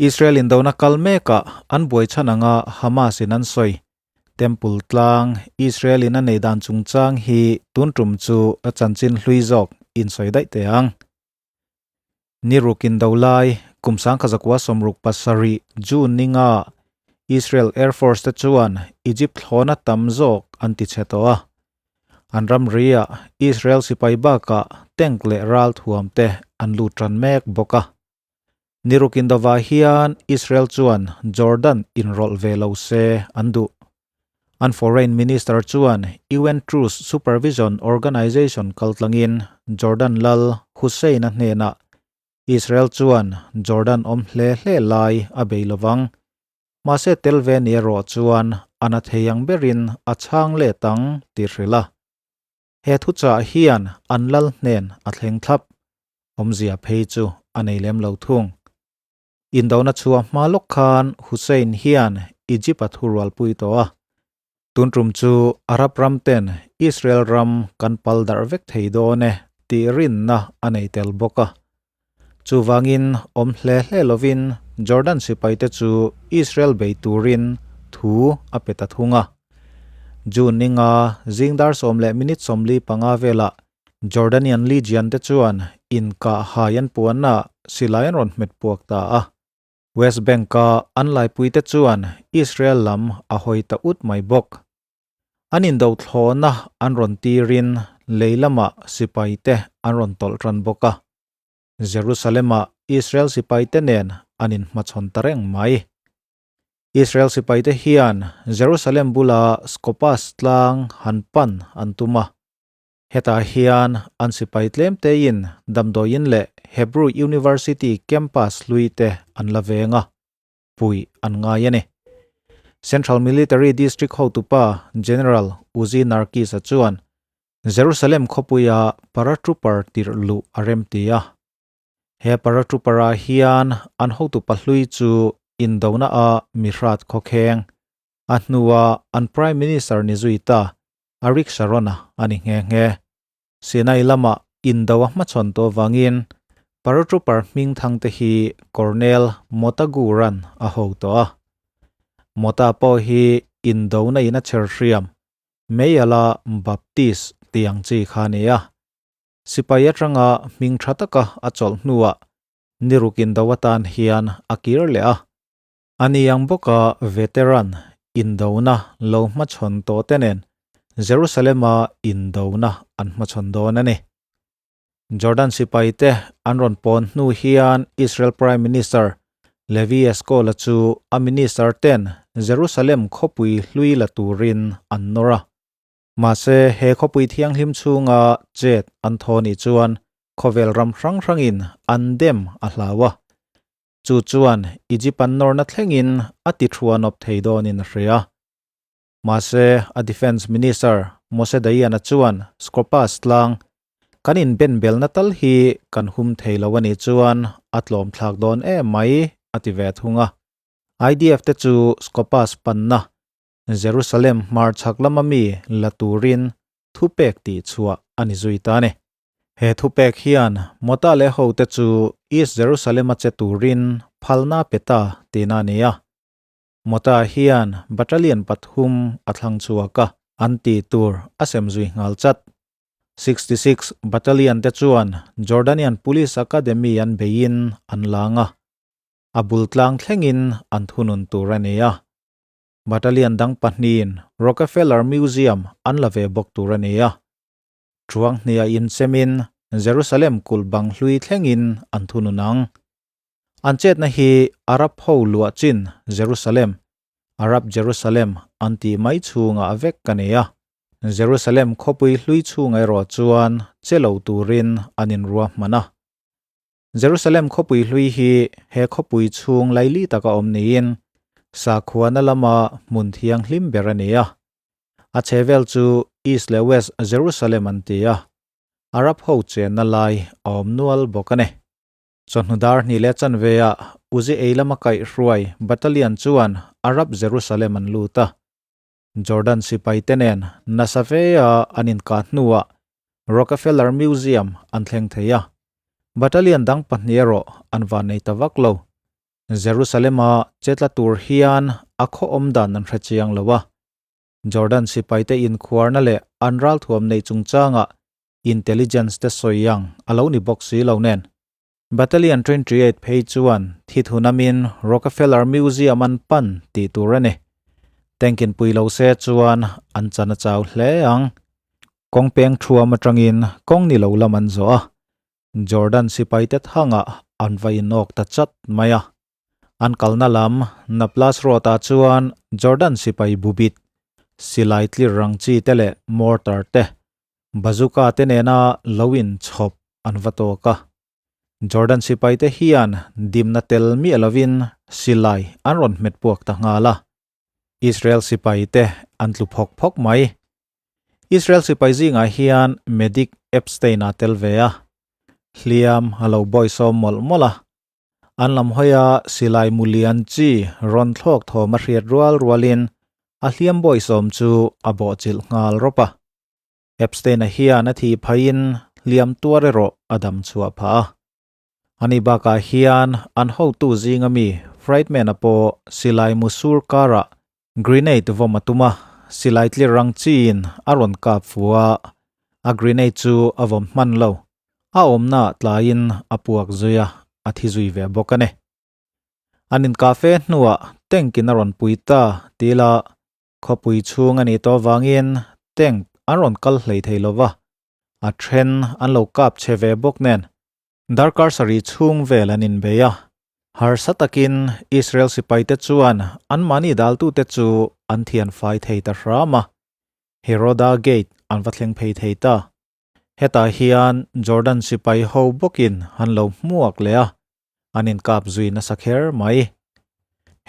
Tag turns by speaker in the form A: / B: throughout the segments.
A: Israel indona kal mekah an buai chhan anga Hamas in an sawi. Temple tlang Israel in a nei dan chungchang hi tun tum chu a chanchin hlui zawk in sawi daih teh ang. Ni ruk indo lai kum 1967 June ninga Israel Air Force te chuan Egypt thlawna tam zawk an ti chhe tawh a. An ramri-ah Israel sipai bakah tank leh ral thuam te an lut tan mek bawk a. Ni ruk indovah hian Israel chuan Jordan inrawlh ve lo se an duh. An Foreign Minister chuan UN Truce Supervision Organization kaltlangin Jordan lal Hussein-a hnenah Israel chuan Jordan awm hle hle lai a bei lovang. Mahse tel ve ni erawh chuan a na thei ang berin a chhang let ang tih hrilh a. He thuchah hian an lal hnen a thleng thlap. Awmzia phei chu a nei lem lo thung. Indona chhuah hma lawk khan Hussein hian Egypt a thurualpui tawh a. Tun tum chu Arab ram ten Israel ram kan pal darh vek thei dawn e tih rinna a nei tel bawk a. Chuvangin awm hle hle lovin Jordan sipaite chu Israel bei turin thu a pe ta thung a. June ninga zing dar 10:45 velah Jordanian Legion te chuan inkah hai an puanna silai an rawn hmet puak ta a. West Bank-a an laipuite chuan Israel lam a hawi ta ut mai bawk. An indo thlawhna an rawn tirin lei lamah sipaite an rawn tawlh tan bawk a. Jerusalem-ah Israel sipaite nen an inhmachhawn ta reng mai. Israel sipaite hian Jerusalem bula Skopas tlang han pan an tum a. Hetah hian an sipai tlem tein damdawiin leh Hebrew University campus hlui te an la veng a, puih an ngai a ni. Central Military District hotupa General Uzi Narkis-a chuan Jerusalem khawpuia paratrooper tirh luh a rem ti a. He paratrooper-ah hian an hotupa hlui chu indona-a mihrat khawkheng, a hnua an Prime Minister ni zui ta Arik Sharon-a a ni nghe nghe. Sinai lamah indo a hmachhawn tawh avangin paratrooper hming thangte hi Colonel Mota Guran a ho tawh a. Mota pawh hi indona in a chher hriam, Meiala Baptist tih ang chi kha a ni a. Sipai atanga hming tha taka a chawlh hnuah ni ruk indo atan hian a kir leh a. A ni ang bawka veteran indona lo hmachhawn tawh te nen Jerusalem-a indona an hmachhawn dawn a ni. Jordan sipai te an rawn pawn hnu hian Israel Prime Minister Levi Eshkol-a chu a minister ten Jerusalem khawpui hlui la turin an nawr a. Mahse he khawpui thianghlim chhunga chet an thaw nih chuan khawvel ram hrang hrangin an dem a hlau a. Chu chuan Egypt an nawrna thlengin a ti thuan awp thei dawnin a hria. Mahse, a Defence Minister Moshe Dayan-a chuan Skopas tlang kan inbenbelna tal hi kan hum thei lo a nih chuan a tlawm thlak dawn em mai a ti ve thung a. IDF te chu Skopas panna Jerusalem hmarchhak lama mi la turin thupek tihchhuah a ni zui ta a ni. He thupek hian Mota leh hote chu East Jerusalem-a che turin phalna pe ta tihna a ni a. Mota hian battalion pathum a thlang chhuak a, an tih tur a sem zui nghal chat. 66 Battalion te chuan Jordanian Police Academy an beiin an lang a, a bul tlang thlengin an thunun tur a ni a. Battalion dang pahnihin Rockefeller Museum an la ve bawk tur a ni a. Chuang hniah inchemin Jerusalem kulh bang hlui thlengin an thunun ang. An chetna hi Arab ho luah chin Jerusalem, Arab Jerusalem an tih mai chhungah vek ka nei a. Jerusalem khawpui hlui chhung erawh chuan che lo turin an inruahman a. Jerusalem khawpui hlui hi he khawpui chhung laili taka awm niin sakhuana lama hmun thianghlim ber a ni a. A chhevel chu East leh West Jerusalem an ti a, Arab ho chenna lai a awm nual bawk a ni. Chawhnu dar hnih leh chanveah Uzi ei lama kaihhruai battalion chuan Arab Jerusalem an lut a. Jordan sipaite nen nasa vea an inkah hnuah Rockefeller Museum an thleng thei a. Battalion dang pahnih erawh an van nei ta vak lo. Jerusalem-a chetla tur hian a khaw awm dan an hre chiang lo a. Jordan sipaite inkhuarna leh an ralthuam neih chungchangah intelligence te sawi ang a lo ni bawk si lo nen. Battalion 28 phei chuan thi thunamin Rockefeller Museum an pan tih tur a ni. Tank in pui lo se chuan an chan a chau hle ang. Kawng peng thuam atangin kawng ni lo lam an zawh a, Jordan sipaite thangah an va inawk ta chat mai a. An kalna lam Naplas Road ah chuan Jordan sipai bubit, silai tlir rang chi te leh mortar te, bazooka te nena lo inchhawp an va tawk a. Jordan sipaite hian dimna tel miah lovin silai an rawn hmet puak ta nghal a. Israel sipaite an tlu phawk phawk mai. Israel sipai zingah hian medic Epstein a tel ve a, hliam a lo bawisawm mawlh mawlh a. An lam hawia silai mu lian chi rawn thlawk thawm a hriat rual rualin a hliam bawisawm chu a bawhchilh nghal rawp a. Epstein-a hian a thih phaiin hliam tuar erawh a dam chhuah phah a. Ani bakah hian an hotu zinga mi Friedman-a pawh silai mu sur karah grenade vawm a tum a, silai tlir rang chiin a rawn kap fu a, a grenade chu a vawm hman lo. A awmnaah tlaiin a puak zui a, a thi zui ve bawk a ni. An inkafe hnuah tank in a rawn pui ta ti ila khawpui chhung a nih tawh avangin tank an rawn kal hlei thei lo va, a then an lo kap che ve bawk nen Darkar sarih chhung vel an inbei a, harsa takin Israel sipaite chuan anmahni daltute chu an thianfai thei ta hram a, Heroda Gate an va thleng phei thei ta. Hetah hian Jordan sipai ho bawkin an lo hmuak leh a, an inkap zui nasa kher mai.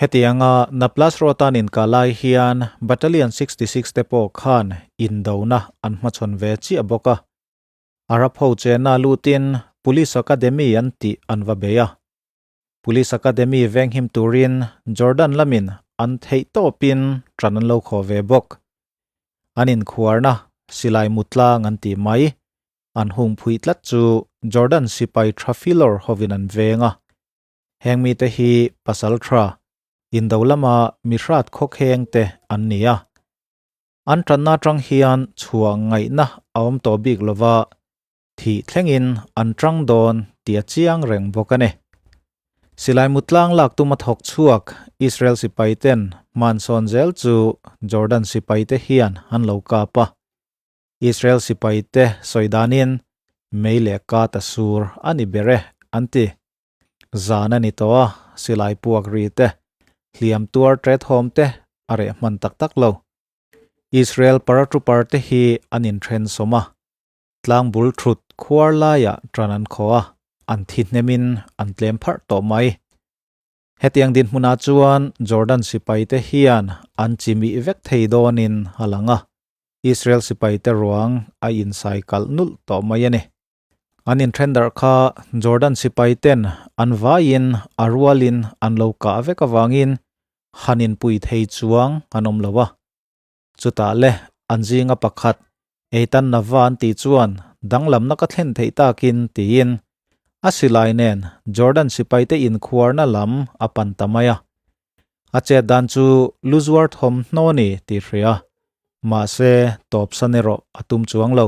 A: Hetianga Naplas Road an inkah lai hian Battalion 66 te pawh khan indona an hmachhawn ve chiah bawk a. Arab ho chena lutin Police Academy an tih an va bei a. Police Academy venghim turin Jordan lamin an theih tawpin ṭan an lo khawh ve bawk. An inkhuarna silai mutlang an tih mai, an hung phui tlat chu Jordan sipai ṭha filawr hovin an veng a. Heng mite hi pasal ṭha, indo lama mihrat khawkheng te an ni a. An tanna atang hian chhuah ngaihna a awm tawh bik lova, thih thlengin an tang dawn tih a chiang reng bawk a ni. Silai mutlang lak tuma thawk chhuak Israel sipaiten hmansawn zel chu Jordan sipaite hian an lo kap a. Israel sipaite sawi danin mei leh kat a sur a ni ber e, an ti. Zan a ni tawh a, silai puak ri te, hliam tuar ṭet hawm te a reh hman tak tak lo. Israel paratrooper te hi an inṭhen sawm a, tlang bul ṭhut khuar laiah ṭan an khaw a, an thi hnemin an tlem pharh tawh mai. Hetiang dinhmunah chuan Jordan sipaite hian an chimih vek thei dawnin a lang a, Israel sipaite ruang a insai kalh nulh tawh mai a ni. An inṭhen darh kha Jordan sipai ten an vaiin a rualin an lo kah vek avangin han inpui thei chuang an awm lo a. Chutah le an zinga pakhat Eitan Nava an tih chuan danglamna ka thlen theih takin tiin a silai nen Jordan sipaite inkhuarna lam a pan ta mai a. A chet dan chu lu zuar thawmhnaw ni tih hria. Mahse tawpsan erawh a tum chuang lo.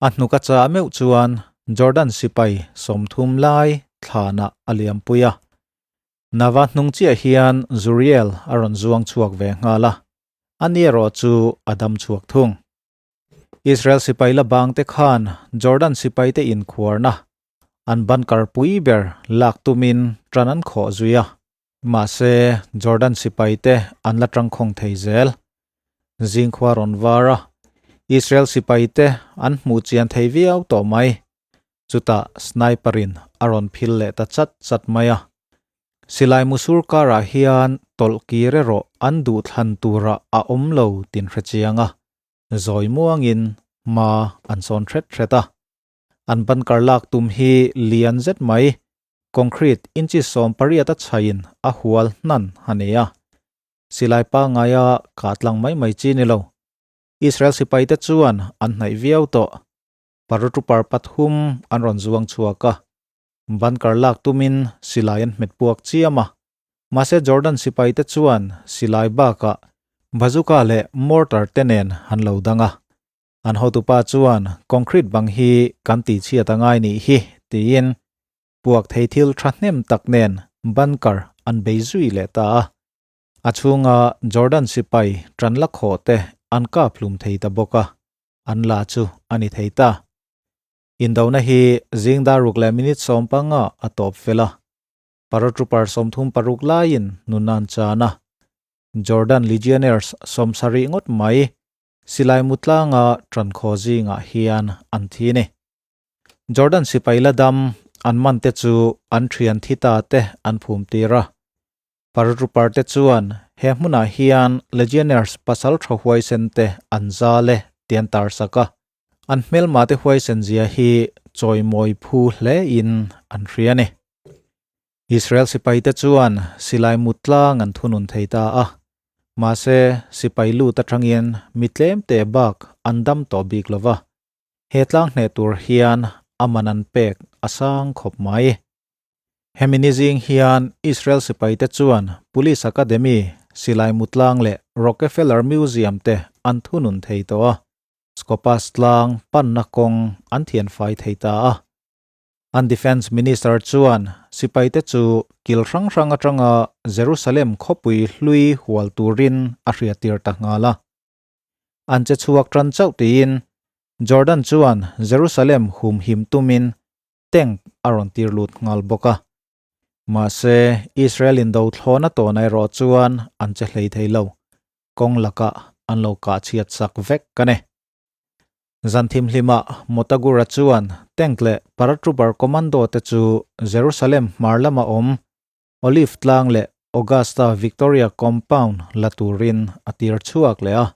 A: A hnuk a chah meuh chuan Jordan sipai 30 lai thlanah a liampui a. Nava hnung chiah hian Zuriel a rawn zuang chhuak ve nghal a, ani erawh chu a dam chhuak thung. Israel sipai la bangte khan Jordan sipaite inkhuarna an bunker pui ber lak tumin ṭan an khawh zui a. Mahse, Jordan sipaite an la ṭangkhawng thei zel. Zingkhua rawn var a, Israel sipaite an hmuh chian thei viau tawh mai. Chutah sniper-in a rawn phil leh ta chat chat mai a. Silai musur karah hian tawlh kir erawh an duhthlan turah a awm lo tin hre chiang a, zawi muangin hma an sawn hret hret a. An bunker lak tum hi lian zet mai, concrete inchi 18 a chhaiin a hual hnan a ni a. Silai pangaia kah tlang mai mai chi ni lo. Israel sipaite chuan an hnaih viau tawh. Paratrooper pathum an rawn zuang chhuak a. Bunker lak tumin silai an hmet puak chiam a. Mahse Jordan sipaite chuan silai bakah bazooka leh mortar te nen an lo dang a. An hotupa chuan concrete bang hi kan tihchhiat a ngai nih hi tiin puak thei thil thahnem tak nen bunker an bei zui leh ta a. A chhunga Jordan sipai tan la khawh te an kap hlum thei ta bawk a, an la chu a ni thei ta. Indona hi zing dar ruk leh minute 15 a tawp fel a. Paratrooper 36 laiin nun an chan a. Jordan Legionnaires 70 ngawt mai silai mutlanga tan khaw zingah hian an thi ni. Jordan sipai la dam an man te chu an thian thi ta te an phum tir a. Paratrooper te chuan he hmunah hian Legionnaires pasal tha huaisen te an za le tian tar sak a. An hmelma te huaisen zia hi chawimawi phu hle in an hria ni. Israel sipai te chuan silai mutlang an thunun thei ta a. Mahse sipai lut atangin mi tlem te bak an dam tawh bik lova. He tlang hne tur hian aman an pek a sang khawp mai. Hemi ni zing hian Israel sipai te chuan Police Academy, Silai Mutlang leh Rockefeller Museum te an thunun thei tawh a. Scopas tlang panna kawng an thian fai thei ta a. An Defence Minister chuan sipai te chu kil hrang hrang atanga Jerusalem khawpui hlui hual turin a hriattir ta nghal a. An che chhuak tan chauh tiin Jordan chuan Jerusalem hum him tumin tank a rawn tir lut nghal bawk a. Mahse Israel in do thlawna tawn erawh chuan an che hlei thei lo. Kawng lakah an lo kah chhiat sak vek ka ni. Zanthim hlima Motagura chuan tank leh paratrooper commando te chu Jerusalem hmar lama awm Olive tlang leh Augusta Victoria compound la turin a tir chhuak leh a.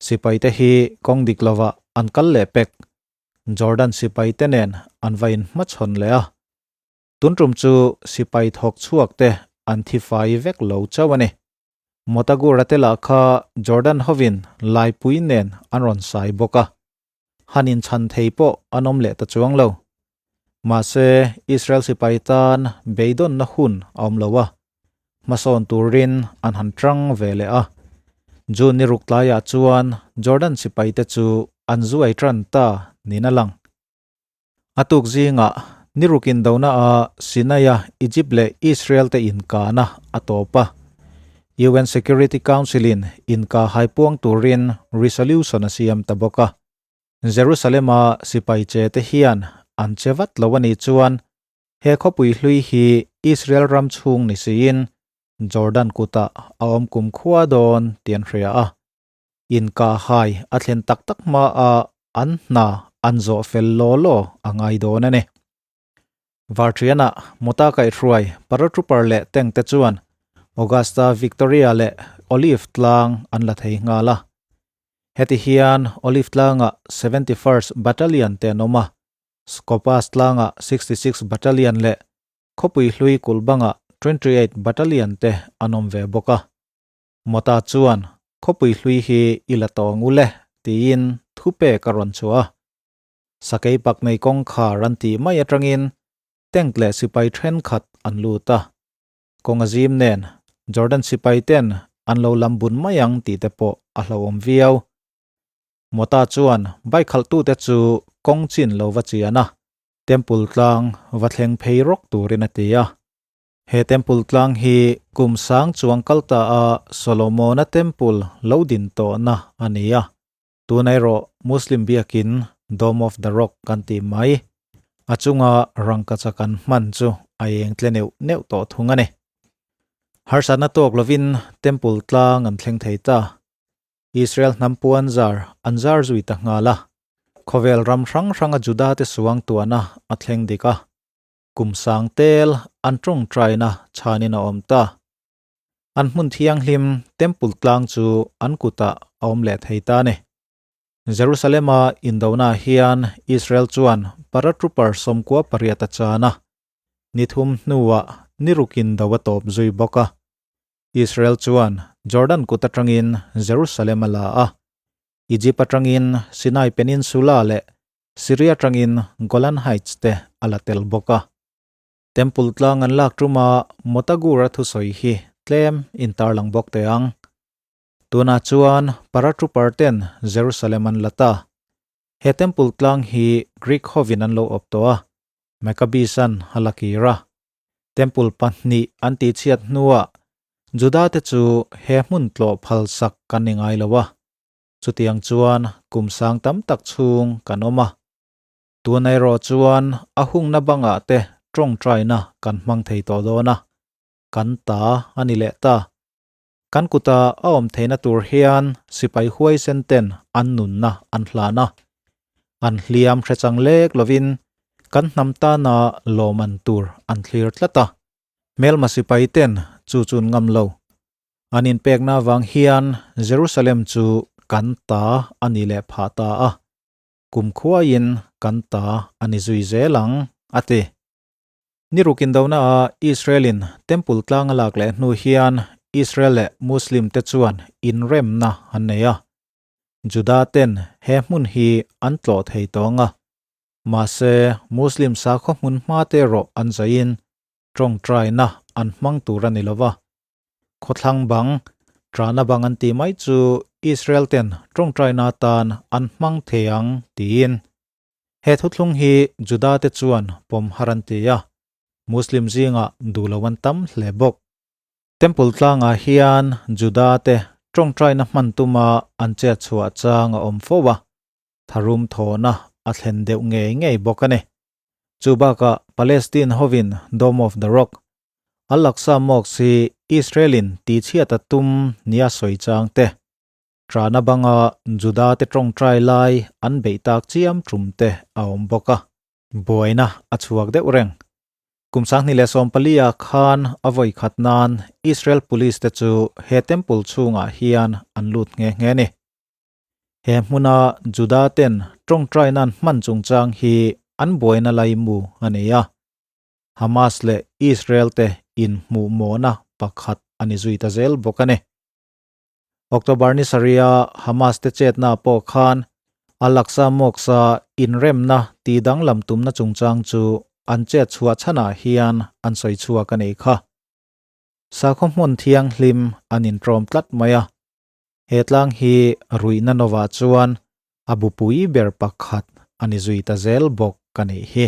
A: Sipai te hi kawng dik lova an kal leh pek. Jordan sipai te nen an va in hmachhawn leh a. Tuntum chu sipai thawk chhuak te an thi fai vek lo chauh a ni. Motagura te lah kha Jordan hovin laipui nen an rawn sai bawk a. Hanin chhan thei pawh an awm leh ta chuang lo. Mahse Israel sipai tan beidon na hun a awm lo a. Hmasawn turin an han tang ve leh a. June ni ruk tlaiah chuan Jordan sipai te chu an zuai tan ta nin a lang. A tuk zingah ni rukin dona a Sinaia Egypt leh Israel te inkahna a tawp a. UN Security Council in inka haipuang turin resolution a siam ta bawk a. Jerusalem a sipai che te hian an che vat lo ani chuan he khawpui hlui hi Israel ram chhung ni siin Jordan kuta a awm kum khua dawn tian hria a. Inka hai a thlen tak tak ma a an hna an zawh fel law law a ngai dawn ani. Varṭiana mota kai hruai paratrooper leh tank te chuan Augusta Victoria leh Olive tlang an la thei nghal a. Heti hian Olive tlanga 71st Battalion te an awm a. Scopas tlanga 66 Battalion leh khawpui hlui kulbanga 28 Battalion te an awm ve bawk a. Mota chuan khawpui hlui hi i la tawng u le tiin thupe ka rawn chu a. Sakei pak nei kawng khar an tih mai atangin tank leh sipai then khat an lut a. Kawng a zim nen Jordan sipai ten an lo lam bun mai ang tih te pawh a hlauhawm viau. Mota chuan bike khalh tu te chu kawng chin lo va chian a. Temple tlang va thleng phei rawk turin a ti a. He temple tlang hi kum sang chuang kalta a Solomona temple lo din tawh na ani a. Tunai ro Muslim biakin Dome of the Rock kan ti mai. A chunga rangkacha kan hman chu a eng tle neuh neuh tawh thung ani. Harsatna tawk lovin temple tlang an thleng thei ta. Israel hnampu an zar an zar zui ta nghal a. Khawvel ram hrang hranga Juda te suang tuana a thleng dik a. Kum sang tel an tawng traina chanin a awm ta. An hmun thiang hlim temple tlang chu an kuta a awm leh thei ta ni. Jerusalema indona hian Israel chuan paratrooper 98 a chana. Ni thum hnuah ni rukin do a tawp zui bawk a. Israel chuan Jordan kut atangin Jerusalem a la a. Egypt atangin Sinai Peninsula leh Syria atangin Golan Heights te a la tel bawk a. Temple tlang an lak tuma Motagura thusawi hi tlem in tarlang bawk teh ang. Tunah chuan paratrooper ten Jerusalem an la ta. He temple tlang hi Greek hovin an lo awp tawh a, Maccabees an a la kir a. Temple pahnih an tihchhiat hnuah Juda te chu he hmun tlawh phal sak kan ni ngai lo a. Chutiang chuan kum sang tam tak chhung kan awm a. Tun erawh chuan a hungna bangah te tawngtaina kan hmang thei tawh dawn a, kan ta a ni leh ta. Kan kuta a awm theihna tur hian sipai huaisen ten an nunna an hlan a, an hliam hre chang lek lovin kan hnam tana lawman tur an thlir tlat a. Hmelma sipai ten chu chun ngam lo. An inpekna avang hian Jerusalem chu kan ta a ni leh phah ta a. Kum khuaiin kan ta a ni zui zel ang, a ti. Ni ruk indona a Israel-in Temple tlang a lak leh hnu hian Israel leh Muslim te chuan inremna an nei a. Juda ten he hmun hi an tlawh thei tawng a. Mahse, Muslim sakhaw hmun hma te erawh an zaiin tawngtaina an hmang tur a ni lo va. Khawthlang bang, Trana bang an tih mai chu Israel ten tawngtaina atan an hmang thei ang tiin. He thuthlung hi Juda te chuan pawm har an ti a, Muslim zingah duh lo an tam hle bawk. Temple tlangah hian Juda te tawngtaina hman tuma an chet chhuah chang a awm fo a, tharum thawhna a thlen deuh ngei ngei bawk a ni. Chu bakah Palestine hovin Dome of the Rock, Al-Aqsa Mosque hi Israel-in tihchhiat a tum nia sawi chang te, Trana banga Juda te tawngtai lai an beih tak chiam tum te a awm bawk a. Buaina a chhuak deuh reng. Kum 2014 ah khan a vawi khat nan Israel Police te chu he temple chhungah hian an lut nghe nghe a ni. He hmuna Juda ten tawngtai nan hman chungchang hi an buaina laimu a nei a. Hamas leh Israel te inhmuhmawhna pakhat a ni zui ta zel bawk a ni. October ni sarih-a Hamas te chetna pawh khan Al-Aqsa Mosque-a inremna tih danglam tumna chungchang chu an chet chhuah chhanah hian an sawi chhuak a nih kha. Sakhaw hmun thianghlim an intrawm tlat mai a, he tlang hi ruihna novah chuan a bupui ber pakhat a ni zui ta zel bawk a nih hi.